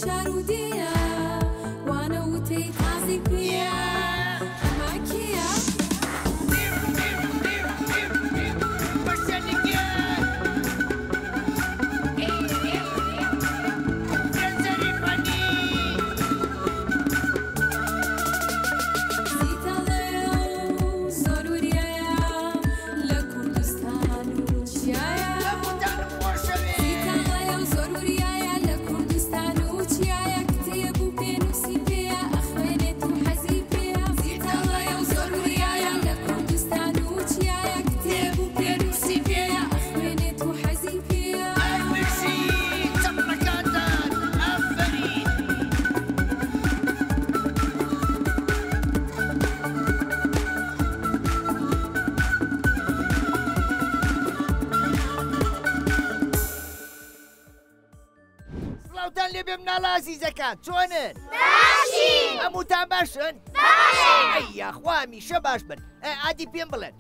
شار و دێیە، وانە وتەی تازەی پێیە، ئەمە کێیە؟ زیتەڵەیە و زۆر وریایە، لە کوردستان و چیایە. زیتەڵەیە و زۆر وریایە، لە کوردستان و چیایە. کتێب و پێنووسی پێیە، ئەخوێنێت و حەزی پێیە. زیتەڵەیە و زۆر وریایە، لە کوردستان و چیایە. کتێب و پێنووسی پێیە، ئەخوێنێت و حەزی پێیە. سڵاوتان لێبێ مناڵە ئازیزەکان، چۆنن؟ باشین. هەمووتان باشن؟ باشین. ئەی یاخوا هەمیشە باش بن. ئادی پێم بڵێن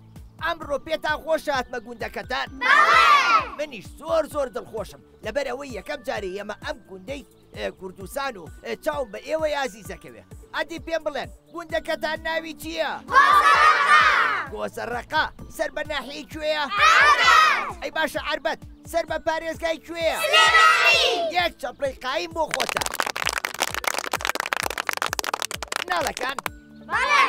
ئەمڕۆ پێتان خۆشە هاتمە گوندەکەتان؟ بەڵێ. منیش زۆر زۆر دڵخۆشم لەبەر ئەوەی یەکەم جارێ ئێمە ئەم گوندەی کوردستان و چاوم بە ئێوەی ئازیزەکەوێ. ئادی پێم بڵێن گوندەکەتان ناوی چییە؟ گۆزەڕەقە. گۆزەڕەقە سەر بە ناحیەی کوێیە؟ عەربەت. ئەی باشە عەربەت سەر بە پارێزگای کوێیە؟ سلێمانی. یەک چەپڵەی قایم بۆ خۆتە. مناڵەکان؟ بەڵێ.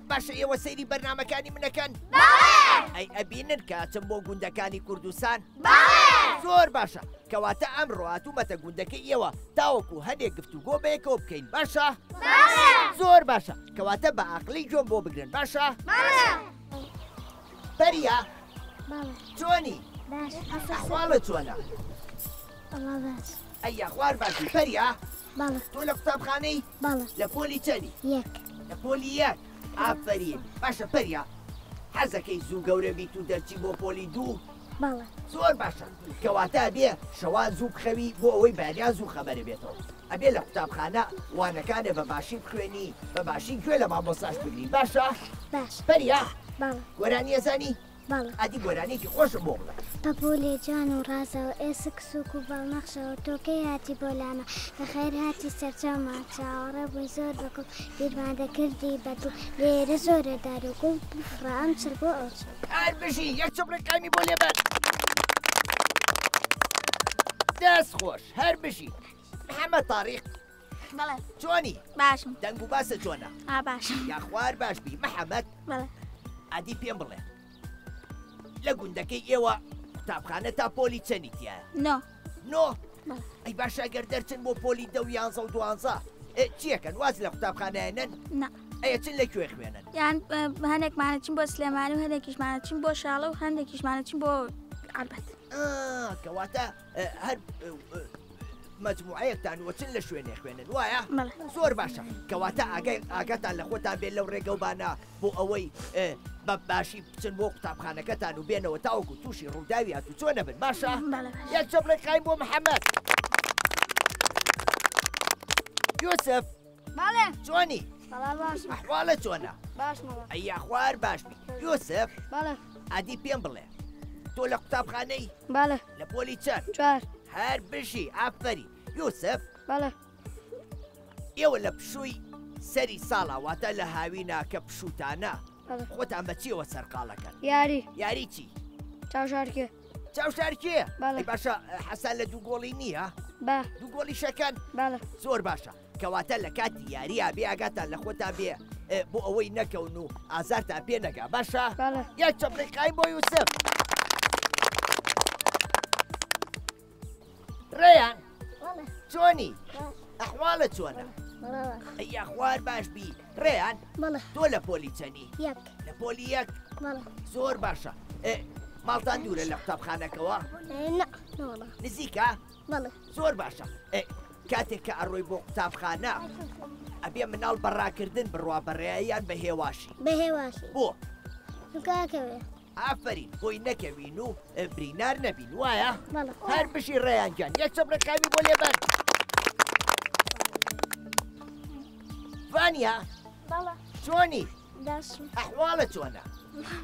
باشە ئێوە سەیری بەرنامەکانی منەکەن؟ بەڵێ. ئەی ئەبینن کە ئەچم بۆ گوندەکانی کوردستان؟ بەڵێ. زۆر باشە، کەواتە ئەمڕۆ هاتوومەتە گوندەکەی ئێوە تاوەکو هەندێک گفتوگۆ بەیەکەوە بکەین، باشە؟ بەڵێ. زۆر باشە، کەواتە بە عەقڵی گوێم بۆ بگرن، باشە؟ بەڵێ. پەریا؟ بەڵێ. چۆنی؟ باش. ئەحواڵت چۆنە؟ وەڵا باش. ئەی یاخوار باشی. پەریا؟ بەڵێ. تۆ لە قوتابخانەی؟ بەڵێ. لە پۆلی چەنی؟ یەک. لە پۆلی یەک. ئافەرین. باشە پەریا، حەزەکەی زوو گەورە بیت و دەرچی بۆ پۆلی دوو؟ بەڵێ. زۆر باشە، کەواتە ئەبێ شەوان زوو بخەوی بۆ ئەوەی بەیانیان زوو خەبەرە بێتەوە. ئەبێ لە قوتابخانە وانەکانێ بە باشی بخوێنی، بە باشی گوێ لە مامۆستاش بگری، باشە؟ باش. پەریا؟ بەڵێ. گۆرانی ئەزانی؟ بەڵێ. ئەدی گۆرانیەکی خۆشم بۆ بڵێ. پەپوولێ جوان و ڕازەوە، ئێسک سووک و باڵنەخشەوە، تۆ کەی هاتی بۆ لامە، لە خێر هاتی سەرچاومان، چاوەڕێ بووین زۆر بەکوڵ، بیرمان دەکردی بەدڵ، لێرە زۆرە دار و گوڵ، بفڕە ئەم چڵ بۆ ئەو چڵ. هەر بژی، یەک چپڵی قایمی بۆ لێبەر. دەست خۆش، هەر بژی. محەممەد تاریق. بەڵێ. چۆنی؟ باشم. دەنگ و باسە چۆنە؟ ئا باشم. یاخوار باش بی. محەممەد؟ بەڵێ. ئادی پێم بڵێ لە گوندەکەی ئێوە قوتابخانە تا پۆلی چەنی تایە؟ نۆ. نۆ؟ بەڵێ. ئەی باشە ئەگەر دەرچن بۆ پۆلی 10 و 11 و 12 چیەکەن؟ واز لە قوتابخانەیەنن؟ نا. ئەیە چن لە کوێ خوێنن؟ یان هەندێکمانە چین بۆ سلێمانی و هەندێکیشمانە چین بۆ شاڵە و هەندێکیشمانە چین بۆ عەربەت. کەواتە هەر مجموعەیەکتان وەچن لە شوێنێ خوێنن، وایە؟ بەڵێ. زۆر باشە، کەواتە ئاگاتان لە خۆتان بێت لەو ڕێگەوبانە بۆ ئەوەی بە باشی بچن بۆ قوتابخانەکەتان و بێنەوە تاوەکو تووشی ڕووداوی هاتوچۆ نەبن، باشە؟ بەڵێ، باشە. یەک چەپڵێ قایم بۆ محەممەد. یوسف. بەڵێ. چۆنی؟ بەڵێ باشم. ئەحواڵت چۆنە؟ باشم وەڵا. ئەی یاخوار باش بی. یوسف. بەڵێ. ئادی پێم بڵێ تۆ لە قوتابخانەی؟ بەڵێ. لە پۆلی چەند؟ 4. هەر بژی، ئافەرین. یوسف. بەڵێ. ئێوە لە پشووی سەری ساڵا، واتە لە هاوینا کە پشووتانە، بەڵێ. خۆتان بە چیەوە سەرقاڵەکەن؟ یاری. یاری چی؟ چاوشارکێ. چاوشارکێ؟ بەڵێ. ئەی باشە حەسان لە دوو گۆڵی نییە؟ با. دوو گۆڵی شەکەن؟ بەڵێ. زۆر باشە، کەواتە لە کاتی یارییا بێ ئاگاتان لە خۆتان بێ بۆ ئەوەی نەکەون و ئازارتان پێ نەگا، باشە؟ بەڵێ. یەک چەپڵی قایم بۆ یوسف. ڕێیان. بەڵێ. چۆنی؟ باش. ئەحواڵت چۆنە؟ بەڵێ باش. ئەی یاخوار باش بی. ڕێیان؟ بەڵێ. تۆ لە پۆلی چەنی؟ یەک. لە پۆلی یەک؟ بەڵێ. زۆر باشە. ماڵتان دوورە لە قوتابخانەکەوە؟ نا، نەوەڵا. نزیکە؟ بەڵێ. زۆر باشە. کاتێک کە ئەڕۆی بۆ قوتابخانە ئەبێ مناڵ بەڕاکردن بڕوا بەڕێیان بە هێواشی؟ بە هێواشی. بۆ؟ چونکە ئەکەوێ. ئافەرین، بۆی نەکەوین و برینار نەبین، وایە؟ بەڵێ. هەر بژی ڕێیان گیان. یەک چەپڵە قاوی بۆ لێبەر. ڤانیا؟ بەڵێ. چۆنی؟ باشم. ئەحواڵت چۆنە؟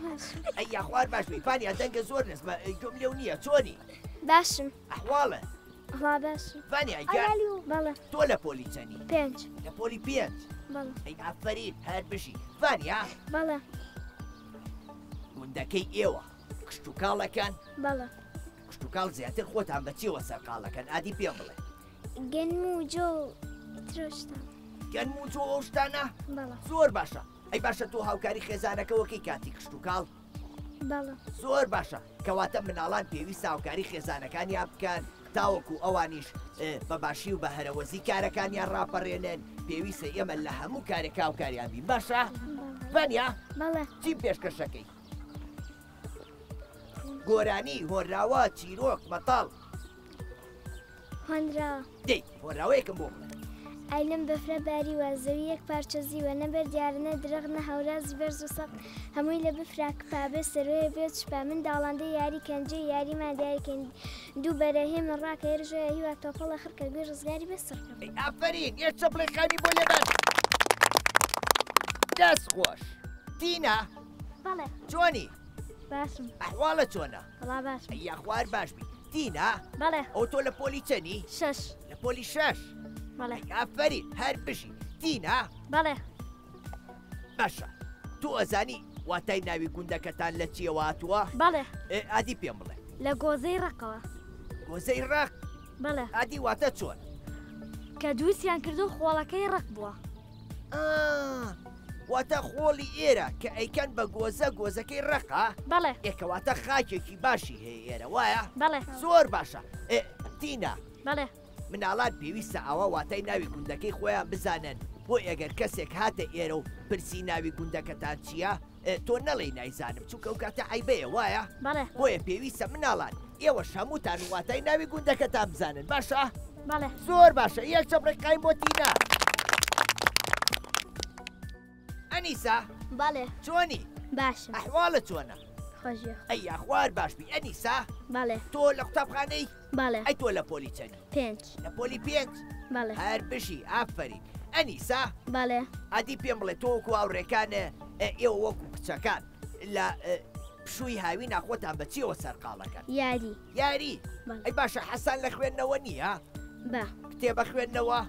باشم. ئەی یاخوار باش بی. ڤانیا دەنگە زۆر نزمە، گوێم لێو نییە. چۆنی؟ باشم. ئەحواڵت؟ وەڵا باشم. ڤانیا گیان بەڵێ. تۆ لە پۆلی چەنی؟ پێنج. لە پۆلی پێنج؟ بەڵێ. ئەی ئافەرین هەر بژی. ڤانیا؟ بەڵێ. گوندەکەی ئێوە کشتوکاڵەکەن؟ بەڵێ. کشتوکاڵ زیاتر خۆتان بە چیەوە سەرقاڵەکەن ئادی پێم بڵێ؟ گەنم و جۆ و ئیتر ئەو شتانە. گەنم و جۆ ئەو شتانە؟ بەڵێ. زۆر باشە. ئەی باشە تۆ هاوکاری خێزانەکەوەکەی کاتی کشتوکاڵ؟ بەڵێ. زۆر باشە کەواتە مناڵان پێویستە هاوکاری خێزانەکانیان بکەن تاوەکو ئەوانیش بە باشی و بە هەرەوەزی کارەکانیان ڕاپەڕێنن پێویستە ئێمە لە هەموو کارێک هاوکاریان بین باشە ڤانیا بەڵێ. چی پێشکەشەکەی گۆرانی هۆنراوە چیرۆک مەتەڵ هۆنراوە. دەی هۆنراوەیەکم بۆ بڵێ. ئای لەم بەفرە باریوە، زەوی یەک پارچە زیوە، نە بەر دیارە نە درەخت نە هەورازی بەرز و سەخت، هەمووی لە بەفرا کپا، بێ سەرۆیە بێ چپا، من داڵاندەی یاری کەن، جێی یاریمان دیاری کەن، دوو بەرە هێمن ڕاکە، هێرش ژۆیە هیوا تۆپەڵە خڕکە، گوێی ڕزگاری بێ سڕکە. ئەی ئافەرین ئێ چەپڵەی خانی بۆ لێبەن. دەست خۆش. تینا. بەڵێ. چۆنی؟ باشم. ئەحواڵت چۆنە؟ وەڵا باشم. ئەی یاخوا هەر باش بی. تینا؟ بەڵێ. ئەو تۆ لە پۆلی چەنی؟ شەش. لە پۆلی شەش؟ بەڵێ. ئەی ئافەرین هەر بژی. تینا؟ بەڵێ. باشە تۆ ئەزانی واتای ناوی گوندەکەتان لە چیەوە هاتووە؟ بەڵێ. ئادی پێم بڵێ. لە گۆزەی ڕەقەوە. گۆزەی ڕەق؟ بەڵێ. ئادی واتە چۆن؟ کە دروستیان کردو خۆڵەکەی ڕەق بووە. واتە خۆڵی ئێرە کە ئەیکەن بە گۆزە گۆزەکەی ڕەقە؟ بەڵێ. ئێ کەواتە خاکێکی باشی هەیە ئێرە وایە؟ بەڵێ. زۆر باشە. ئێ تینا. بەڵێ. مناڵان پێویستە ئاوا واتای ناوی گوندەکەی خۆیان بزانن بۆ ئەگەر کەسێک هاتە ئێرە و پرسی ناوی گوندەکەتان چییە تۆ نەڵێی نایزانم چونکە ئەو کاتە عەیبەیە وایە؟ بەڵێ. بۆیە پێویستە مناڵان ئێوەش هەمووتان واتای ناوی گوندەکەتان بزانن باشە؟ بەڵێ. زۆر باشە یەک چەپڵەی قایم بۆ تینا. ئەنیسا. بەڵێ. چۆنی؟ باشم. ئەحواڵت چۆنە؟ خۆشی. ئەی یاخوار باش بی ئەنیسا. بەڵێ. تۆ لە قوتابخانەی؟ بەڵێ. ئەی تۆ لە پۆلی چەنی؟ پێنج. لە پۆلی پێنج؟ بەڵێ. هەر بژی ئافەرین. ئەنیسا. بەڵێ. ئەدی پێم بڵێ تۆ وەکو هاوڕێکانە ئێوە وەکو کچەکان لە پشووی هاوینا خۆتان بە چیەوە سەرقاڵەکەن؟ یاری. یاری؟ بەڵێ. ئەی باشە حەسان لە خوێندنەوە نییە؟ بە. کتێبە خوێندنەوە؟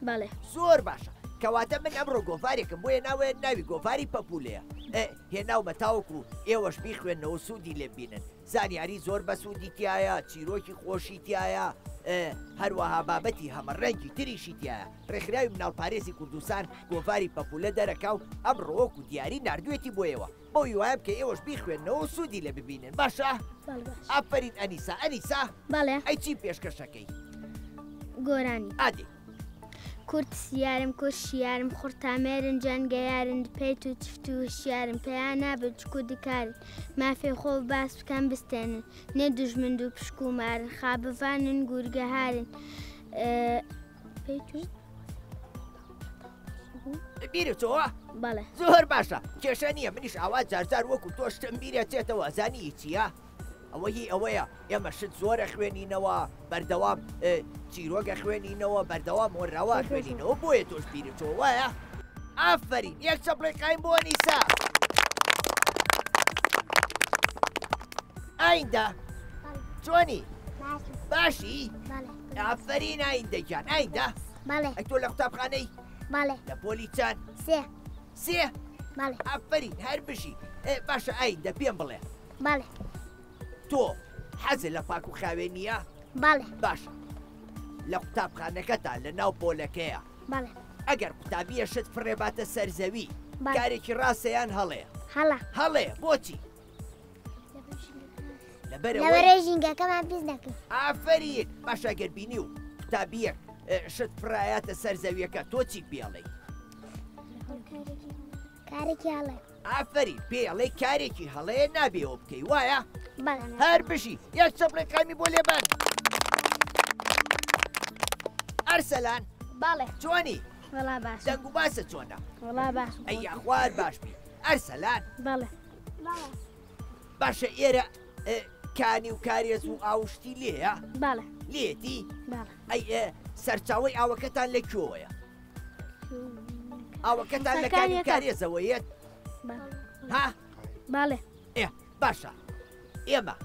بەڵێ. زۆر باشە کەواتە من ئەمڕۆ گۆڤارێکم بۆ هێناوە ناوی گۆڤاری پەپوولەیە هێناومە تاوەکو ئێوەش بیخوێنەوە سوودی لێ ببینن زانیاری زۆر بەسوودی تایە چیرۆکی خۆشی تایە هەروەها بابەتی هەمەڕەنگی تریشی تایە ڕێکخراوی مناڵپارێزی کوردستان گۆڤاری پەپوولە دەرەکا و ئەمڕۆ وەکو دیاری ناردوێتی بۆ ئێوە بەو هیوایەم کە ئێوەش بیخوێنەوە و سوودی لێ ببینن باشە؟ ئافەرین ئەنیسا ئەنیسا بەڵێ. ئەی چی پێشکەشەکەی؟ گۆرانی. ئادێ. کورد سیارم کورد شیارم خوڕتامێرن جەنگەیارن پێت و چفت و هوشیارن پیا نابن چکو دکارن مافێ خۆ باس بکەن بستێنن نێ دوژمن دوو پشک و مارن خابڤانن گورگەهارن پێت و بیرتەوە؟ بەڵێ. زۆر باشە کێشە نییە منیش ئاوا جارجار وەکو تۆ شتم بیرەچێتەوە زانی چییە؟ ئەوە هی ئەوەیە ئێمە شت زۆرە خوێنینەوە بەردەوام چیرۆگە خوێنینەوە بەردەوام هۆنراوە خوێنینەوە بۆیە تۆش بیرتەوە وایە؟ ئافەرین یەک چەپڵەی قایم بۆ ئەنیسا. ئایندە چۆنی؟ باشی؟ ئافەرین ئایندە گیان ئایندە؟ بەڵێ. ئەی تۆ لە قوتابخانەی؟ بەڵێ. لە پۆلی چەند؟ سێ. سێ؟ بەڵێ. ئافەرین هەر بژی. باشە ئایندە پێم بڵێ. بەڵێ. تۆ حەزت لە پاک و خاوێنییە؟ بەڵێ. باشە لە قوتابخانەکەتان لە ناو پۆلەکەیە؟ بەڵێ. ئەگەر قوتابیە شت فڕێباتە سەر زەوی کارێکی ڕاستە یان هەڵەیە؟ هەڵە. هەڵەیە بۆچی؟ لەبەرەوەی ژینگەکەمان پیس نەکەین. ئافەرین باشە ئەگەر بینی و قوتابیەک شت فڕایاتە سەر زەویەکە تۆ چی پێڵێی؟ کارێکی هەڵەیە. ئافەرین پێڵێ کارێکی هەڵەیە نابێەوە بکەی وایە؟ بەڵێ. هەر بژی یەک چەپڵەی قامی بۆ لێبەن. ئەرسەلان. بەڵێ. چۆنی؟ وەڵا باش. دەنگ و باسە چۆنە؟ وەڵا باش. ئەی یاخوار باش بی. ئەرسەلان. بەڵێ. باشە ئێرە کانی و کارێز و ئاوشتی لێیە؟ بەڵێ. لێتی؟ بەڵێ. ئەی سەرچاوەی ئاوەکەتان لە کوێوەیە؟ ئاوەکەتان لە کانی و کارێزەوە یەت؟ ها؟ بەڵێ. ئێ باشە ئێمە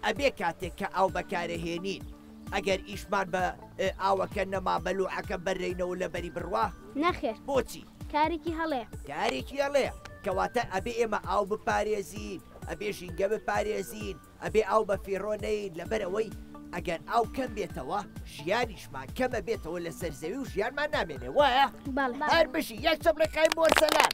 ئەبێ کاتێک کە ئاو بەکارەهێنین ئەگەر ئیشمان بە ئاوەکە نەما بەلوعەکە بەرەینەوە لە بەری بڕوا؟ نەخێر. بۆچی؟ کارێکی هەڵەیە. کارێکی هەڵەیە. کەواتە ئەبێ ئێمە ئاو بپارێزین، ئەبێ ژینگە بپارێزین، ئەبێ ئاو بە فیڕۆ نەین، لەبەر ئەوەی ئەگەر ئاو کەم بێتەوە ژیانیشمان کەمە بێتەوە لەسەر زەوی و ژیانمان نامێنێ، وایە؟ بەڵێ. هەر بژی، یەک چەپڵەی قایم بۆ ئەرسەلان.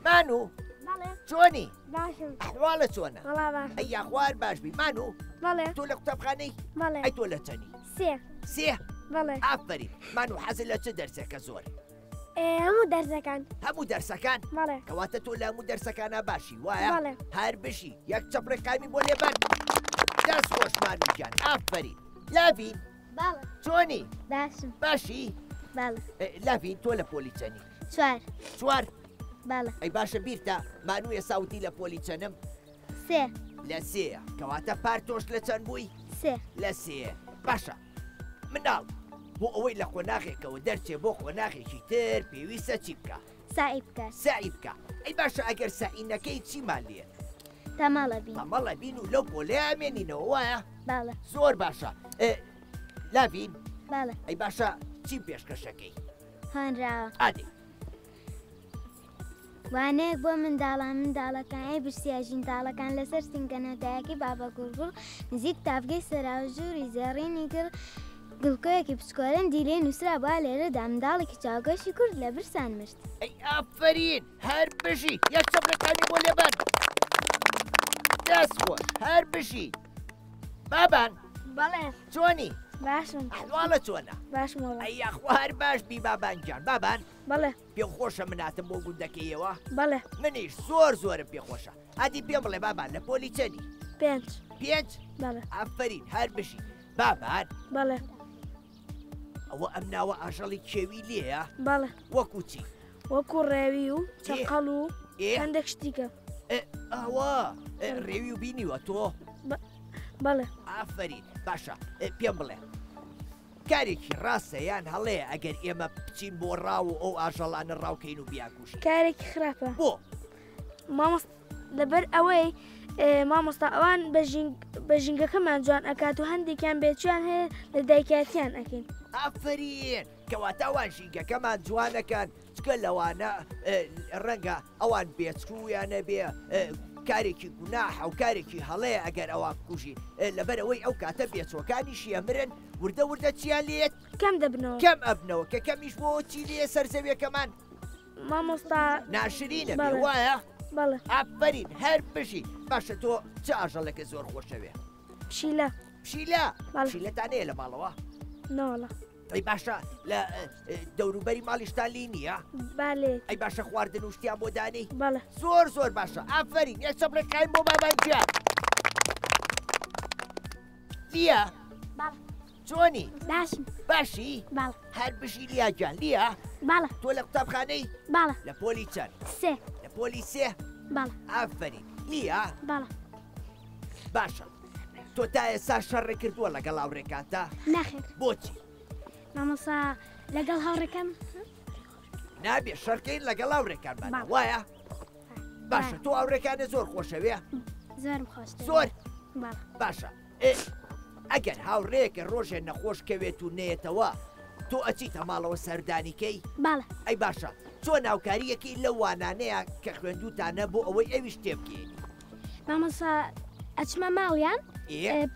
مانو. بەڵێ. چۆنی؟ باشم. ئەحواڵە چۆنە؟ وەڵا باشم. ئەی یاخوا هەر باش بی. مانو. بەڵێ. تۆ لە قوتابخانەی؟ بەڵێ. ئەی تۆ لە چەنی؟ سێ. سێ؟ بەڵێ. ئافەرین. مانو حەزت لە چ دەرسێکە زۆر؟ هەموو دەرسەکان. هەموو دەرسەکان؟ بەڵێ. کەواتە تۆ لە هەموو دەرسەکانا باشی، وایە؟ بەڵێ. هەر بژی. یەک چەپڵێ قایمی بۆ لێبەن. دەست خۆش مانو گیان. ئافەرین. لاڤین. بەڵێ. چۆنی؟ باشم. باشی؟ بەڵێ. لاڤین تۆ لە پۆلی چەنی؟ چوار. چوار؟ بەڵێ. ئەی باشە بیرتە مانو ئێستا وتی لە پۆلی چەنم؟ سێ. لە سێ. کەواتە پار تۆش لە چەند بووی؟ سێ. لە سێ. باشە مناڵ بۆ ئەوەی لە قۆناغێکەوە دەرچێ بۆ قۆناغێکی تر پێویستە چی بکە؟ سەعی بکە. سەعی بکە. ئەی باشە ئەگەر سەعی نەکەی چیمان لێ؟ تەمەڵە بین. تەمەڵە بین و لەو پۆلەیە ئەمێنینەوە، وایە؟ بەڵێ. زۆر باشە. لاڤین؟ بەڵێ. ئەی باشە چی پێشکەشەکەی؟ هۆنراوە. ئادەی. وانەیەک بۆ منداڵان، منداڵەکان ئەی برسیا ژینداڵەکان لەسەر سنگەنەتایەکی بابە گوڵگوڵ نزیک تاڤگەی سەراوژووری زێڕینی گڵ گڵکۆیەکی بچکۆلەن دی لێ نووسرا بووە لێرەدا منداڵێکی چاوگەشی کورد لە برسان مرد. ئەی ئافەرین، هەر بژی. یەک چەپڵەکانی بۆ لێبەن. دەست خۆش، هەر بژی. بابان. بەڵێ. چۆنی؟ باشم. ئەحواڵە چۆنە؟ باشم وەڵا. ئەی یاخوا هەر باش بی بابان گیان. بابان. بەڵێ. پێ خۆشە مناتم بۆ گوندەکەیەوە؟ بەڵێ. منیش زۆر زۆرم پێ خۆشە. ئادی پێم بڵێ بابان لە پۆلی چەنی؟ پێنج. پێنج؟ بەڵێ. ئافەرین، هەر بژی. بابان. بەڵێ. ئەوە ئەم ناوە ئاژەڵی کێوی لێیە؟ بەڵێ. وەکو چی؟ وەکو ڕێوی و چەقەڵ و هەندێک شتیکە. ئەوە ڕێوی و بینیوە تۆ؟ بەڵێ. ئافەرین. باشە پێم بڵێ کارێکی ڕاستە یان هەڵەیە ئەگەر ئێمە بچین بۆ ڕاو و ئەو ئاژەڵانە ڕاوکەین و بیانکوژین؟ کارێکی خراپە. بۆ؟ مامۆستا لەبەر ئەوەی مامۆستا ئەوان بە ژینگەکەمان جوان ئەکات و هەندێکیان بێچویان هەیە لە دایکایەتیان ئەکەین. ئافەرین، کەواتە ئەوان ژینگەکەمان جوانەکەن، چکە لەوانە ڕەنگە ئەوان بێچوویان نەبێ، کارێکی گوناحە و کارێکی هەڵەیە ئەگەر ئەوان بکوژین، لەبەر ئەوەی ئەو کاتە بێچوەکانیشی ئەمرن، وردە وردە چیان لێت؟ کەم دەبنەوە. کەم ئەبنەوە، کە کەمیش بۆ چی لێ سەر زەویەکەمان؟ مامۆستا ناشرینە بێ، بەڵێ. وایە؟ بەڵێ. ئافەرین، هەر بژی. باشە تۆ چ ئاژەڵێکە زۆر خۆشەوێ؟ پشیلە. پشیلە؟ بەڵێ. پشیلەتان هەیە لە ماڵەوە؟ نەوەڵا. ئەی باشە لە دەوروبەری ماڵیشتان لی نییە؟ بالێ. ئەی باشە خواردن و شتیان بۆ دانی؟ بەڵێ. زۆر زۆر باشە، ئافەرین. یەک چەپڵێک قایم بۆ بابان گیان. لیا؟ بەڵێ. چۆنی؟ باشم. باشی؟ بەڵێ. هەر بژی لیا گیان. لیا؟ بەڵێ. تۆ لە قوتابخانەی؟ بەڵێ. لە پۆلی چەند؟ سێ. لە پۆلی سێ؟ بەڵێ. ئافەرین. لیا؟ بەڵێ. باشە تۆ تا ئێستا شەڕێ کردووە لەگەڵ هاوڕێکانتا؟ نەخێر. بۆچی؟ مامۆستا لەگەڵ هاوڕێکان؟ نابێ شەڕکەین لەگەڵ هاوڕێکانمان، بەڵێ. وایە؟ باشە بەڵێ. تۆ هاوڕێکانە زۆر خۆشەوێ؟ زۆرم خۆشتەوێ. زۆر؟ بەڵێ. باشە ئەگەر هاوڕێیەکە ڕۆژێ نەخۆش کەوێت و نەیەتەوە تۆ ئەچیتە ماڵەوە سەردانیکەی؟ بەڵێ. ئەی باشە چۆن هاوکاریەکەی لەو وانانەیە کە خوێندوتانە بۆ ئەوەی ئەویش تێبگەیەنی؟ مامۆستا ئەچمە ماڵیان،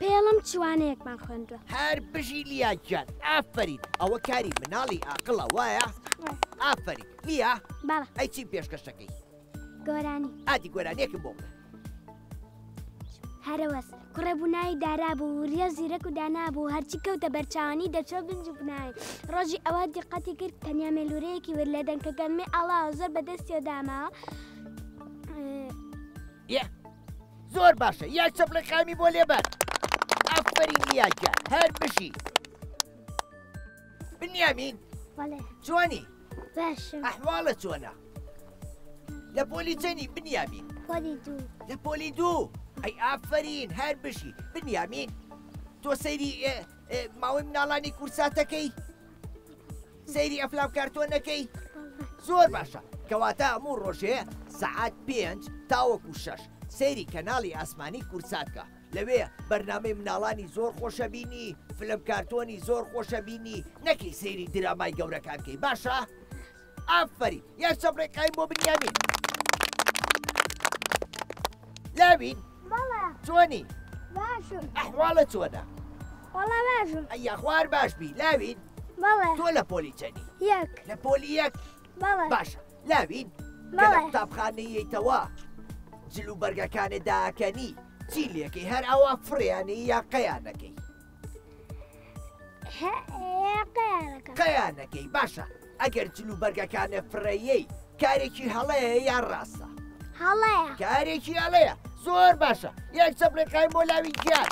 پێڵم چوانەیەکمان خوێندووە. هەر بژی لیا گیان، ئافەرین. ئەوە کاری مناڵی ئاقڵە، وایە؟ ئافەرین. لیا؟ بەڵێ. ئەی چی پێشکەشەکەی؟ گۆرانی. ئادی گۆرانیەکم بۆ بڵێ. هەرەوەز کوڕێ بوو ناوی دارا بوو، وریا زیرەک و دانا بوو، هەرچی کەوتە بەرچاوانی دەچۆ بنج و بناوی. ڕۆژی ئەوە دیقەتی کرد تەنیا مێلورەیەکی ورد لە دەنکە گەنمەی ئاڵاوە زۆر بەدەستیەوە داماوە. یە زۆر باشە، یەک چەپڵە قامی بۆ لێبەر. ئافەرین لیا گیان، هەر بژی. بنیامین. بەڵێ. چۆنی؟ باشم. ئەحواڵە چۆنە؟ لە پۆلی چەنی بنیامین؟ پۆلی دوو. لە پۆلی دوو؟ ئەی ئافەرین، هەر بژی. بنیامین تۆ سەیری ماوەی مناڵانی کورساتەکەی؟ سەیری ئەفلام کارتۆنەکەی؟ زۆر باشە. کەواتە هەموو ڕۆژێ سەعات 5 تاوەکو 6 سەیری کەناڵی ئاسمانی کورسات بکە. لەوێ بەرنامەی مناڵانی زۆر خۆشە بینی، فلم کارتۆنی زۆر خۆشە بینی، نەکەی سەیری درامای گەورەکان کەی باشە؟ ئافەرین یەک چەپڵەی قایم بۆ بنیامین. لاوین بەڵێ. چۆنی؟ باشم. ئەحواڵت چۆنە؟ وەڵا باشم. ئەی یاخوا هەر باش بی. لاوین بەڵێ. تۆ لە پۆلی چەنی؟ یەک. لە پۆلی یەک؟ بەڵێ. باشە لاوین کە لە بەڵێ. قوتابخانە یەیتەوە جل و بەرگەکانت داکەنی چی لێکەی هەر ئاوا فڕیانەی یا قەیانەکەی؟ قەیانەکەی باشە ئەگەر جل و بەرگەکانە فڕێیەی کارێکی هەڵەیە یان ڕاستە؟ هەڵەیە. کارێکی هەڵەیە زۆر باشە یەک چەپڵێ قایم بۆ لاوی گیان.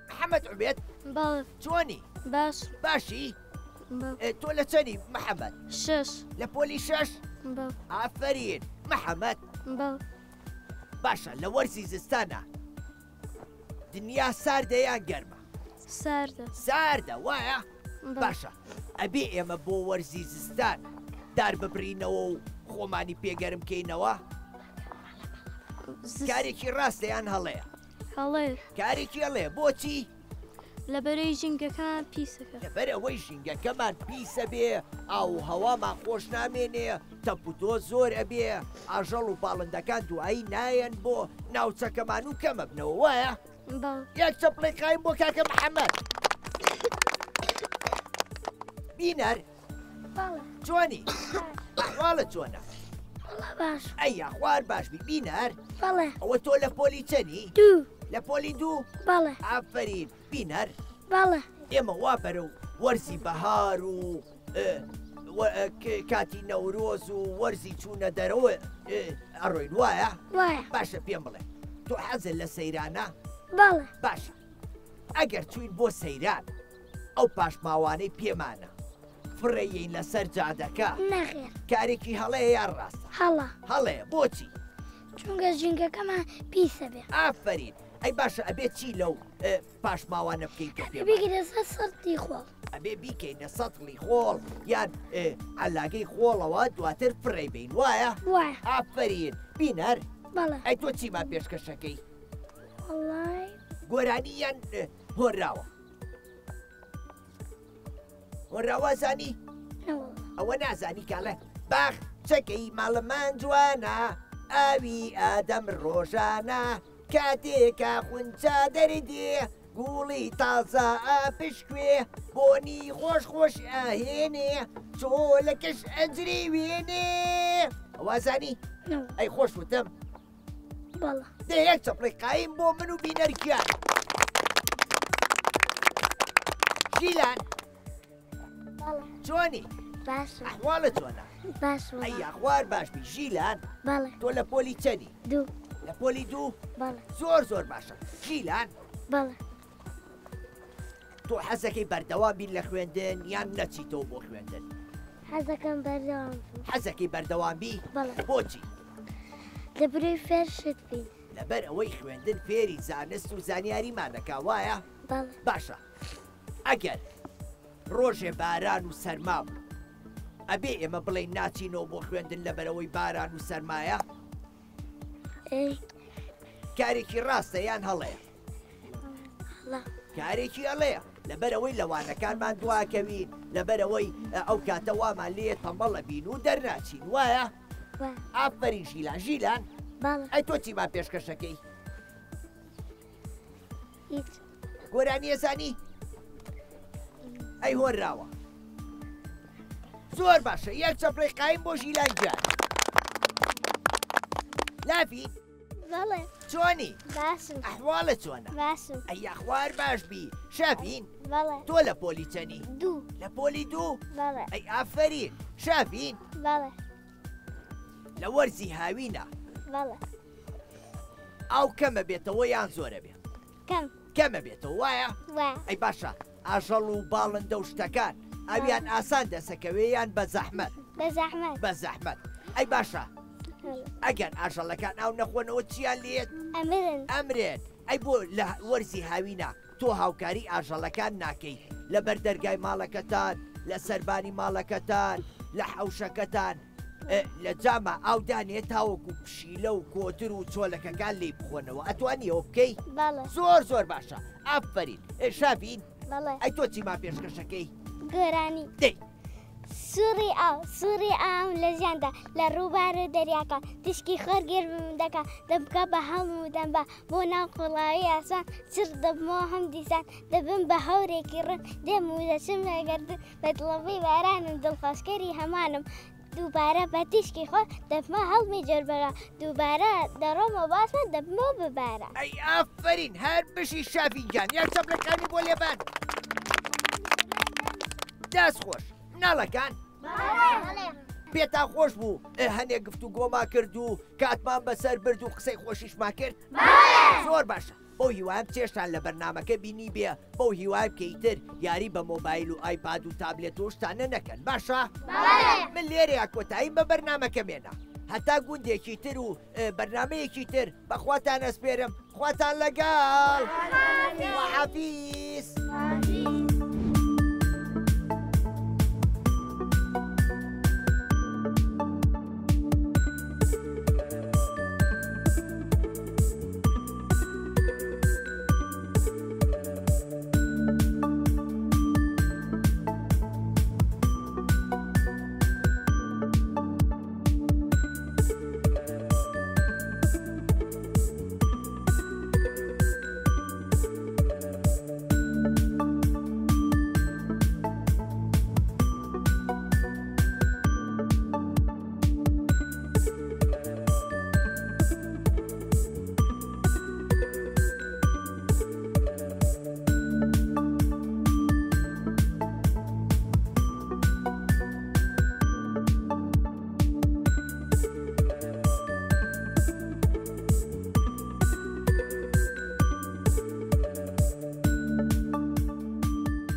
محەممەد عوبێد بەڵێ. چۆنی؟ باش. باشی؟ بەڵێ. تۆ لە چەنی محەممەد؟ شەش. لە پۆلی شەش؟ بەڵێ. ئافەرین محەممەد. بەڵێ. باشە لە وەرزی زستانە دنیا ساردە یان گەرمە؟ ساردە. ساردە وایە؟ باشە ئەبێ ئێمە بۆ وەرزی زستان دار ببرینەوە و خۆمانی پێگەرم کەینەوە؟ کارێکی ڕاستە یان هەڵەیە؟ هەڵەیە. کارێکی هەڵەیە بۆچی؟ لەبەرەی ژینگەکان پیسەکە. لەبەر ئەوەی ژینگەکەمان پیسە بێ، ئاو و هەوامان خۆش نامێنێ، تەپ و تۆز زۆر ئەبێ، ئاژەڵ و باڵندەکان دوایی نایەن بۆ ناوچەکەمان و کەم ئەبنەوە وایە؟ بەڵێ. یەک چەپڵەی قایم بۆ کاکە محەممەد. بینەر. بەڵێ. چۆنی؟ ئەحواڵت چۆنە؟ وەڵا باش. ئەی یاخوار باش بی بینەر. بەڵێ. ئەوە تۆ لە پۆلی چەنی؟ دوو. لە پۆلی دوو؟ بەڵێ. ئافەرین بینەر. بەڵێ. ئێمە وا بەرەو وەرزی بەهار و کاتی نەورۆز و وەرزی چوونە دەرەوە ئەڕۆین وایە؟ وایە. باشە پێم بڵێ تۆ حەزت لە سەیرانە؟ بەڵێ. باشە ئەگەر چوین بۆ سەیران ئەو پاشماوانەی پێمانە فڕێین لەسەر جادەکە نەخێر. کارێکی هەڵەیە یان ڕاستە؟ هەڵە. هەڵەیە بۆچی؟ چونکە ژینگەکەمان پیسە بێ. ئافەرین ئەی باشە ئەبێ چی لەو پاشماوانە بکەین کە پێمان؟ بیکەینە سەر سەتڵی خۆڵ. ئەبێ بیکەینە سەتڵی خۆڵ یان عەلاگەی خۆڵەوە دواتر فڕێی بین وایە؟ وایە. ئافەرین بینەر. بەڵێ. ئەی تۆ چیمان پێشکەشەکەی؟ وەڵای. گۆرانی یان هۆنراوە؟ هۆنراوە زانی؟ ئەوە نازانی کاڵێ باخ چەکەی ماڵمان جوانە ئاوی ئادەم ڕۆژانە کاتێکە خونچە دەردێ گوڵی تازە ئاپشکوێ بۆنی خۆش خۆش ئاهێنێ چۆلەکەش ئەجری وێنێ ئەوە زانی؟ ئەی خۆش وتم بەڵێ. دە یەک چەپڵی قایم بۆ من و بینەر گیان. ژیلان. بەڵێ. چۆنی؟ باشم. ئەحواڵت چۆنە؟ باشم. ئەی یاخوار باش بی ژیلان. بەڵێ. تۆ لە پۆلی چەنی؟ دوو. لە پۆلی دوو؟ بەڵێ. زۆر زۆر باشە. ژیلان. بەڵێ. تۆ حەزەکەی بەردەوام بین لە خوێندن یان نەچیتەوە بۆ خوێندن؟ حەزەکەم بەردەوام بم. حەزەکەی بەردەوام بی؟ بەڵێ. بۆچی؟ لەبەرئەوەی فێر شت بین. لەبەر ئەوەی خوێندن فێری زانست و زانیاریمانەکا وایە؟ بەڵێ. باشە ئەگەر ڕۆژێ باران و سەرما بوو ئەبێ ئێمە بڵێین ناچینەوە بۆ خوێندن لەبەرئەوەی باران و سەرمایە؟ ئەی. کارێکی ڕاستە یان هەڵەیە؟ هەڵە. کارێکی هەڵەیە لەبەرئەوەی لە وانەکانمان دواکەوین لەبەرئەوەی ئەو کاتە وامان لێیە تەمبەڵ ئەبین و دەرناچین وایە؟ وایە. ئافەرین ژیلان. ژیلان بەڵێ. ئەی تۆ چیمان پێشکەشەکەی؟ هیچ. گۆرانی ئەزانی؟ ئەی هۆنراوە. زۆر باشە یەک چەپڵەی قایم بۆ ژیلان گیان. لافی؟ بەڵێ. چۆنی؟ باشم. ئەحواڵت چۆنە؟ باشم. ئەی یاخوار باش بی. شافین؟ بەڵێ. تۆ لە پۆلی چەنی؟ دوو. لە پۆلی دوو؟ بەڵێ. ئەی ئافەرین. شافین؟ بەڵێ. لە وەرزی هاوینە؟ بەڵێ. ئاو کەمە بێتەوە یان زۆرە بێ؟ کەم. کەمە بێتەوە وایە؟ وایە. ئەی باشە ئاژەڵ و باڵندە و شتەکان ئاویان ئاسان دەسەکەوێ یان بە زەحمەت؟ بە زەحمەت. بە زەحمەت. ئەی باشە ئەگەر ئاژەڵەکان ئاو نەخۆنەوە چیان لێت؟ ئەمرن. ئەمرێن. ئەی بۆ لە وەرزی هاوینە تۆ هاوکاری ئاژەڵەکان ناکەی لە بەر دەرگای ماڵەکەتان، لە سەربانی ماڵەکەتان، لە حەوشەکەتان لە جاما ئاو دانێ تاوەکو پشیلە و کۆتر و چۆلەکەکان لێی بخۆنەوە، ئەتوانی ئەوە بکەی؟ بەڵێ. زۆر زۆر باشە، ئافەرین. شافین؟ بەڵێ. ئەی تۆ چیمان پێشکەشەکەی؟ گۆرانی. دەی. سوڕی ئاو، سوڕی ئاوم لە ژیاندا، لە ڕووبار و دەریاکان، تیشکی خۆر گەرمم دەکا، دەمکا بە هەڵم و دەمبا، بۆ ناو قوڵایی ئاسمان، چڕ دەبمەوە هەم دیسان، دەبم بە هەورێکی ڕوون، دێم و دەچم لە گەردوون، بە دڵۆپی بارانم، دڵخۆشکەری هەمانم، دووبارە بە تیشکی خۆر، دەبمە هەڵمی جۆربەرا، دووبارە دەڕۆمەوە بۆ ئاسمان، دەبمەوە بە باران. ئەی ئافەرین هەر بژی شافین گیان، یەک چەپلەکانی بۆ لێبەن. دەست خۆش. مناڵەکان پێتان خۆش بوو هەنێک گفتوگۆمان کرد و کاتمان بەسەر برد و قسەی خۆشیشمان کرد؟ زۆر باشە، بەو هیوایم چێشتان لە بەرنامەکە بینی بێ، بەو هیوایم کە ئیتر یاری بە مۆبایل و ئایپاد و تابلێت و شتانە نەکەن. باشە من لێرەیا کۆتاییم بە بەرنامەکە مێنا، هەتا گوندێکی تر و بەرنامەیەکی تر بەخواتان ئەسپێرم، خواتان لەگەڵ. خواحافیز.